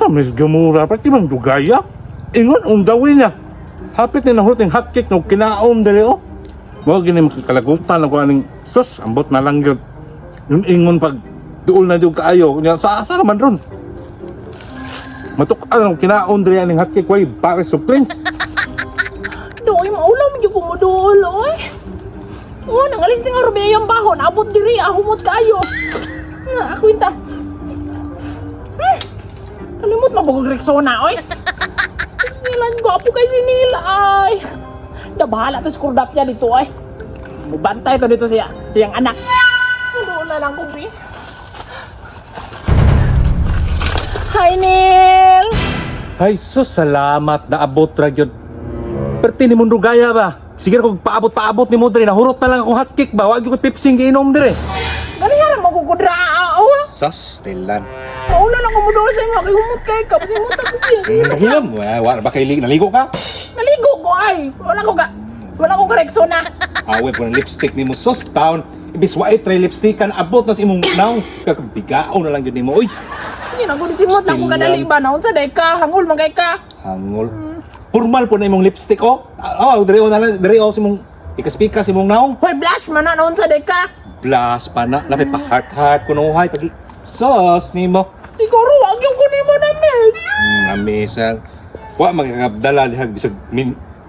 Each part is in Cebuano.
Asa Miss Gamura, pati bang dugaya? Ingon, ang dawin niya. Hapit ni nahurot yung hotcake no kinaon dali oh. Mao gini makakalagutan ako aning sus, ambot na lang yun. Yung ingon pag duol na yung kaayo, nya sa asa ka man ron. Matuk ang kinaon dali aning hotcake way pare sa prince. Doy, maulaw mo ko mo dool, oy. Oh, nangalis ni nga rubi ang bahon. Abot diri, ah, humot kayo. Na, ako inta. Kalimot mabugog Rexona, oy. Nilan gwapo kay si Neil, ay. Da bahala to si Kurdapya dito, ay. Mubantay to dito siya, siyang anak. Dool na lang ko, bi. Hi, Neil! Ay sus, salamat na abot ra gyud. Perti ni mundo gaya ba? Sige kung paabot-paabot ni mo diri, nahurot na lang akong hotcake ba? Wa gyud ko Pepsi giinom diri. Ganihan mo kukudra, ah, oh. Sas, tilan. Maula lang ko sa inyo, kay humot kay ka, basta humot ako eh. Nahilom, wa ba kay naligo ka? Naligo ko ay. Wala ko ka Rexona. Awe po ng lipstick nimo sus town. Ibis wa try lipstick kan abot na sa imong naong. Kakabigaon na lang gyud nimo. Uy, Sige na gud simot lang ko kadali ba na unsa day ka, hangol man kay ka. Hangol. Formal po na imong lipstick oh. Ah, oh, diri oh na lang, diri oh sa imong pikas-pikas imong naong. Hoy, blush man na unsa day ka. Blas pa na, lapit pa heart heart kuno hay pagi. Sos nimo. Siguro wag yung kunin mo na miss. Amesa. Wa magkakabdala diha bisag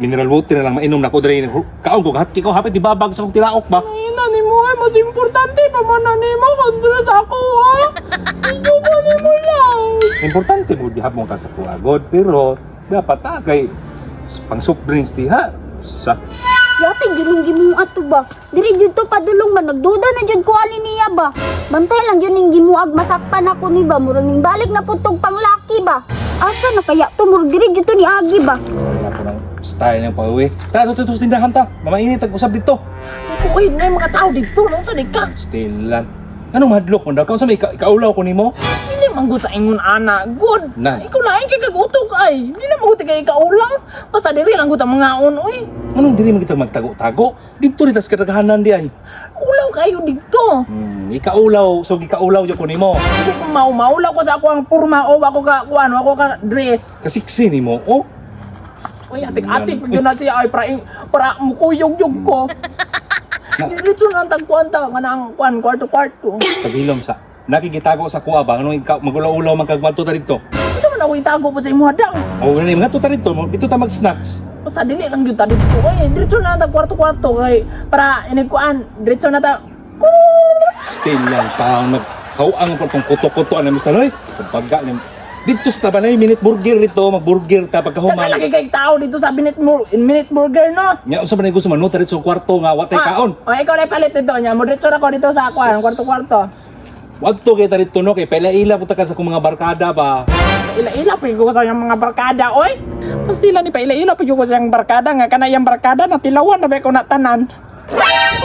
mineral water na lang mainom nako diri. Kaon ko hotcake ko hapit ibabag sa akong tilaok ba. Ay, na nimo ay mas importante pa man na nimo kontra sa ako ha. Inyo ko nimo lang. Importante mo gihapon ka sa kuagod pero dapat ta kay pang soft drinks diha sa Yate gining gimuat to ba? Diri jud to padulong man nagduda na jud ko ani niya ba. Bantay lang jud ning gimuag masakpan ako ni ba murag ning balik na pud tong panglaki ba. Asa na kaya to murag diri jud to ni Agi ba? Wala ko ng style ng pauwi. Tara, dito sa tindahan ta. Mamainit ang usap dito. Uy, na mga tao dito no unsa day ka. Still lang. Anong madlok mo daw? Kung sa may ikaulaw ko nimo? Dili man gud sa ingon ana. Good. Na. Ikaw lain kay kagutok ay. Dili man gud kay kaulang. Basta diri lang gud ang mga on oy. Anong dili man kita magtago-tago? Dito rin tas kadaghanan di ay. Ulaw kayo dito. Ikaulaw. So, gikaulaw jud ko nimo. Hindi ko maulaw ko sa ako ang purma o ako ka kuan, ako ka dress. Kasiksi nimo, oh. Uy, atik-atik pag yun na siya ay para para mukuyog-yog ko. Diretso na ang tagkuan ta nga ang kuan kwarto-kwarto. Paghilom sa nakikitago sa kuha ba? Anong ikaw magulaw-ulaw man kag ta dito? Unsa man ako itago po sa imo daw? O ganun mga ta dito, dito ta mag-snacks. Basta dili lang gyud ta dito. Uy, diretso na ang tag kwarto-kwarto kay para inig kuan, diretso na ta. Still lang taong nagkauang po itong kuto-kuto ang Mr. Loy. Kumbaga, dito sa tabanay, minute burger dito, magburger ta Saka pagkahuman. lagi kay tao dito sa minute, minute burger no. Nya unsa man gusto manuta dito sa kwarto nga wa tay kaon. O ikaw na palit dito nya. Mo diretso ra ko dito sa kuan, kwarto-kwarto. Wadto kay ta dito no kay pela-ila punta ka sa akong mga barkada ba. Ila-ila pa ko sa iyang mga barkada, oy. Pastila ni pa ila-ila pa ko sa iyang barkada nga kana iyang barkada natilawan na ba ko na tanan.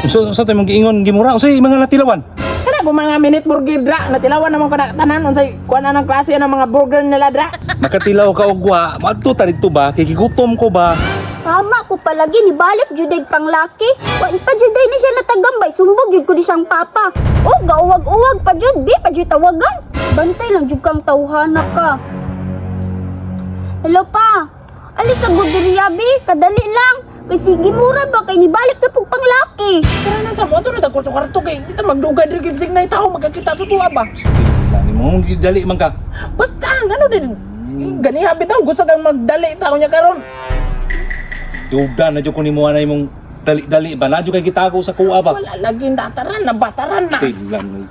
Unsa unsa tay mong giingon gimura? Unsay mga natilawan? Kana ko mga minute burger dra, natilawan naman ko na tanan unsay kuan na ng klase ng mga burger nila dra. Makatilaw ka og wa, madto ta dito ba? Kay gigutom ko ba? Tama ko palagi ni balik jud ay panglaki. Wa pa jud ay ni siya natagambay sumbog jud ko ni siyang papa. Oh, gauwag-uwag pa jud di pa jud tawagan. Bantay lang jud kang tawhana ka. Hello pa. Alis sa gud diri abi, kadali lang. Kay sige mura ba kay nibalik na pug panglaki. Tara na ta mo to na ta kwarto-kwarto kay dito magdugay diri kay bisag nay tao magkakita sa tuwa ba. Still lang nimo dali man ka. Basta ano din ganiha bitaw gusto kang magdali tao niya karon. Duda na jud ko nimo anay mong dali-dali ba? Na jud kay gitago sa kuha ba? Wala lagi tataran na bataran na. Still lang.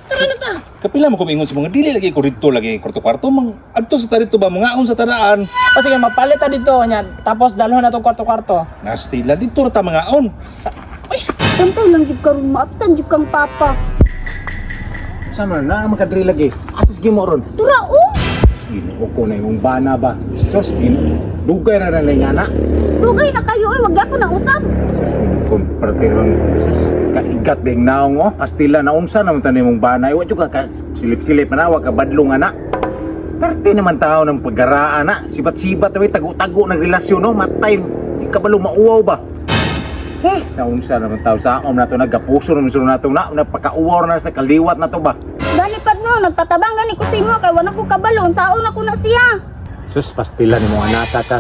Tara na ta. Kapila mo kumingon sa mga dili lagi ko dito lagi kwarto-kwarto mang adto sa ta dito ba mga sa tadaan. O sige mapalit ta dito nya tapos dalhon na tong kwarto-kwarto. Nastila dito ra ta mga on. Sa, uy, Bantay lang jud karon maabsan jud kang papa. Sa man na makadri lagi. Asas gimo ron. Tura oh. Ginoo ko na imong bana ba. Sus gin. Dugay ra na nga na. Dugay na kayo oy, wag gyapon na usab. Kung parte ron sus kaigat bing naong oh. Pastila na unsa naman tan imong bana. Wa jud ka silip-silip na wa ka badlong ana. Parte naman tao ng paggaraan na. Sibat-sibat may tago-tago ng relasyon no. Matay. Di ka balo mauwaw ba? Eh, sa unsa naman tao sa aom na to nagapuso naman sulod na to na napakauwaw na sa kaliwat na to ba. Gani pa mo, nagpatabang gani ko sa imo kay wala ko kabalo unsaon ako na siya. Sus, pastila ni mong anaka ka.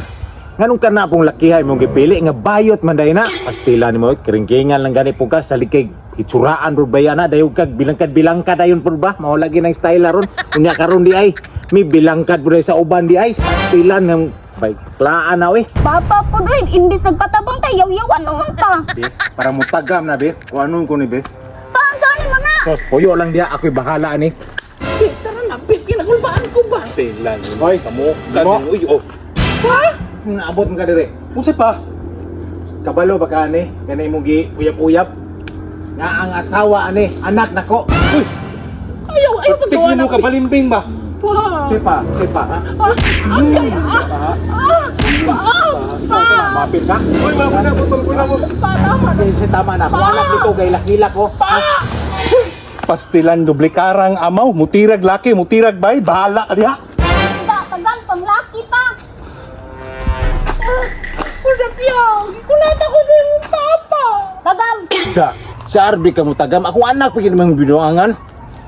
Nganong ka na pong lakihay mong gipili nga bayot man day na. Pastila ni mo, keringkingan lang gani po ka sa likig. Itsuraan bro ba yan na, dayog kag bilangkad-bilangkad ayon po ba? Mao lagi ng style aron. Unya karon di ay, may bilangkad bro sa uban di ay. Pastila ng bay klaan na we. Papa po oy, imbis nagpatabang ta yaw-yawan noon pa. Be, para mo tagam na be. Kung anong ko ni be. Pa, unsaon mo na? Sus, puyo lang diya ako'y bahala ani. Babe, tara na, babe. Kinagulbaan ko ba? Pastilan. Hoy, sa mo. Mo. Uy, oh. Pa? Naabot mo ka dire. Unsa pa? Kabalo ba ka ani? Ganay mo gi uyap-uyap. Nga ang asawa ani, anak nako. Uy, Ayaw, ayaw paggawa tignan na. mo ka balimbing ba? Pa! Sipa, sipa ha. Ah, ah, ah, ah, ah, Ikaw ka na, mapil ka? Uy, wala ko na, putol ko na mo. Pa, tama na. Si tama na. Kung anak nito kay lakilak ko. Pa! Pastilan dublikarang amaw, mutirag laki, mutirag bay, bahala ka diha. Da, tagal panglaki pa. Kordapya, gikulata ko sa imong papa. Tagal. Da. Sa RB ka mo tagam. Ako anak pagin mong binuangan.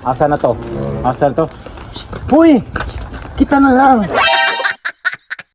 Asa na to? Asa na to? Shh! Hoy! Shh! Kita na lang.